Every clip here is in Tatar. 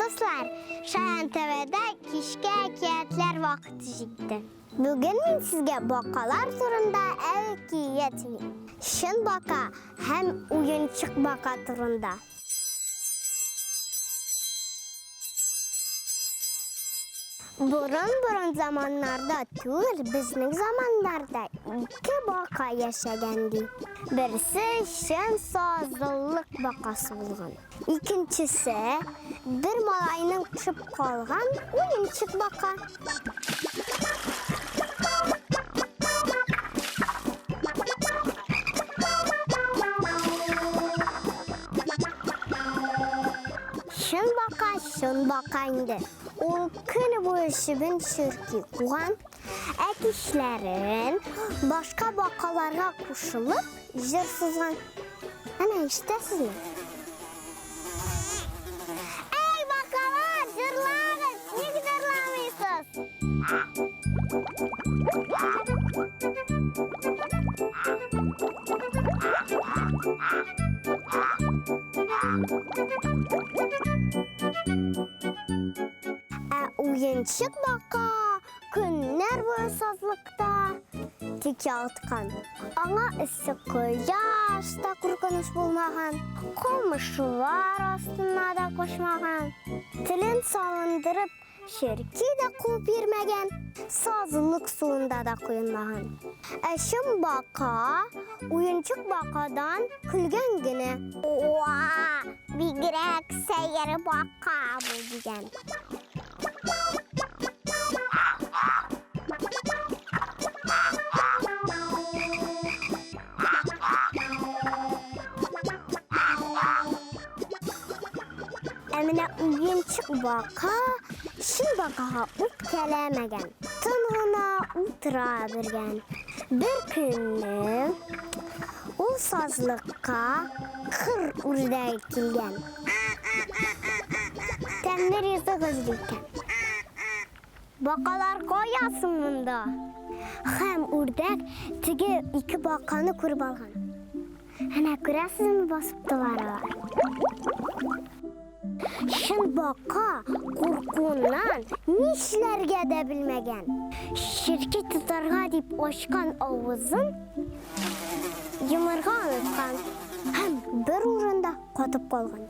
дуслар! Шаян ТВда кичке әкиятләр вакыты җитте. Бүген мин сезгә бакалар турында әкият сөйлим. Чын бака һәм уенчык бака турында. Борын-борын заманнарда түгел, безнең заманнарда ике бака яшәгән ди. Берсе чын сазлык бакасы булган. Икенчесе бер малайның төшеп калган уенчык бака. Чын бака, чын бака инде. Ул көне буе чебен черки куган, ә кичләрен башка бакаларга кушылып җыр сузган. Әнә ишетәсезме? Әй, бакалар, җырлагыз! Ник җырламыйсыз? Ә уенчык бака көннәр буе сазлыкта тик яткан. Аңа эссе кояш та куркыныч булмаган, камышлар астына да качмаган. Телен салындырып Черки дә куып йөрмәгән, сазлык суында да коенмаган. Ә чын бака уенчык бакадан көлгән генә. Уа, бигрәк сәер бака бу, дигән. Ә менә уенчык бака чын бакага үпкәләмәгән, тын гына утыра биргән. Бер көнне ул сазлыкка кыр үрдәге килгән. Тәмле ризык эзли икән. Бакалар кая соң монда? Һәм үрдәк теге ике баканы күреп алган. Әнә күрәсезме басып торалар алар. Чын бака куркуыннан нишләргә дә белмәгән. Черки тотарга дип ачкан авызын йомырга оныткан һәм бер урында катып калган.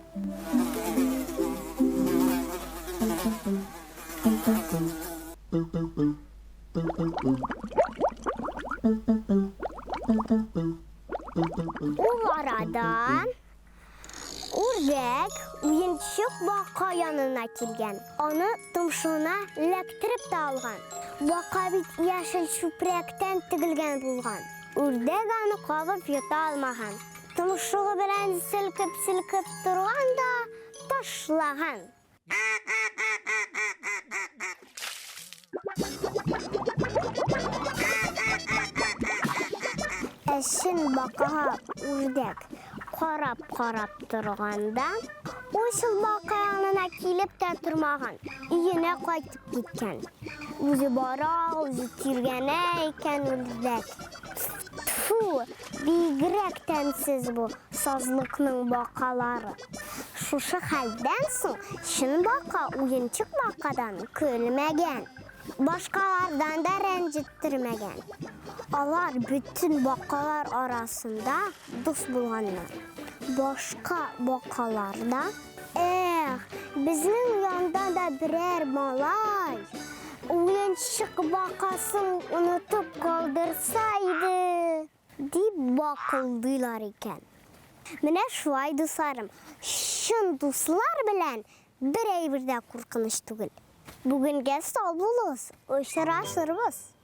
Ул арада үрдәк уенчык бака янына килгән. Аны томшыгына эләктереп тә алган. Бака бит яшел чүпрәктән тегелгән булган. Үрдәк аны кабып йота алмаган. Томшыгы белән селкеп-селкеп торган да ташлаган. Ә чын бакага үрдәк карап-карап торганда, ул шул бака янына килеп тә тормаган, өенә кайтып киткән. Үзе бара, үзе тиргәнә икән үрдәк. Тфу, бигрәк тәмсез бу сазлыкның бакалары. Шушы хәлдән соң чын бака уенчык бакадан көлмәгән, башкалардан да рәнҗеттермәгән. Алар бөтен бакалар арасында дус булганнар. Башка бакалар да, Эх, безнең янда да берәр малай уенчык бакасын онытып калдырса иде! Дип бакылдыйлар икән. Менә шулай, дусларым, чын дуслар белән бер әйбер дә куркыныч түгел. Бүгенгә сау булыгыз, очрашырбыз!